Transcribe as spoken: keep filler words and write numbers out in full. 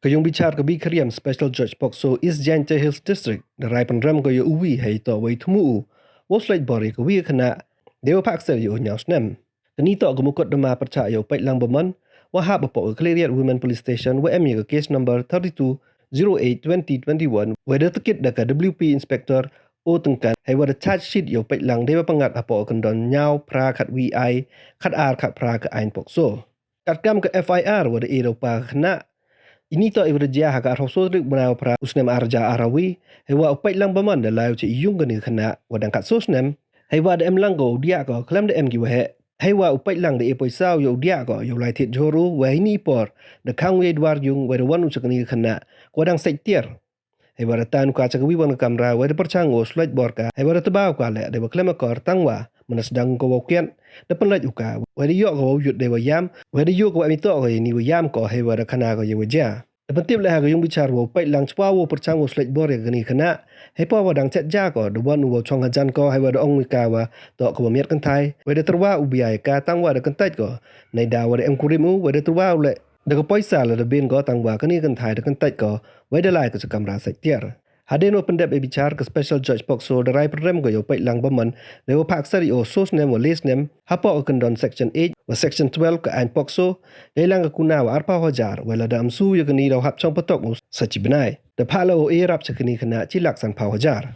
Ka yung bichar ka Bikariam Special Judge POCSO East Jaintia Hills District da rai pynrem ko ya u wi hei toh wei thmu u wow slait bor ya ka wi ka khynnah dei wa phah kser ya u ñiaw snem. Kani toh ka mukotduma pyrchah ya u Paitlang Bamon, wa hap hapoh ka Khliehriat Women Police Station, wa em ya ka case number thirty-two zero eight twenty twenty-one, wa da takit da ka W P Inspector O Tyngkan, hei wa da charge sheet ya u Paitlang dei wa pynngat hapoh ka kyndon ñiaw phra khat wi ai khat ar khat phra ka aiñ POCSO. Katkam ka F I R wa da e da u pa ka khynnah, ini toh i wa da jia ha ka arphaw soo tarik bnai wa phra u snem ar hajar arphaw wi, hei wa u Paitlang Bamon da lai u cha i yung kani ka khynnah wa dang khatsoo snem, hei wa da em lang ko u diah ko khlem da em ki waheh. Hei wa u Paitlang da e poisa u ya u diah ko ya u lai thied jhur u, wa heini i por da khang u ya i dwar yung, wa da wan u cha kani ka khynnah wa dang sait tiar. Hei wa da tan u ka cha ka wi wan ka kamra, wa da pyrchang u wow slait bor ka, hei wa da tba u ka leh dei wa khlem akor, tang wa mynda sdang ko wow kiad da pynlait u ka, wa da yoh ko wow yut dei wa yam, wa da yoh ko wa em i toh ko ya ini wa yam ko, hei wa da khana ko ya wa jia. Da pyntip leh ha ka yung bichar wa u Paitlang chwa wow pyrchang wow slait bor ya kani ka khynnah, hei por wa dang chet ja ko da wan u wow chong hajan ko, hei wa da ong u ya ka wa toh ko wa miat kynthai, wa da tyrwa u bia ya ka tang wa da kyntait ko. Neida wa da em kurim u, wa da tyrwa u leh da ka poisa lada bien ko, tang wa kani ka kynthai da kyntait ko, wa da lai ko cha kamra sait tiar. Hadien wa pyndep e bichar, ka Special Judge POCSO da rai pynrem ko ya u Paitlang Bamon dei wa phah kser ya u soo snem wa le snem hapoh ka kyndon Section eight wa Section twelve ka aiñ POCSO, dei lang ka kuna wa arphaw hajar, wa lada ym su ya kani daw hap chong patok u sa chi bnai. Da phah leh wow e rap cha kani ka khynnah chi lak sanphaw hajar.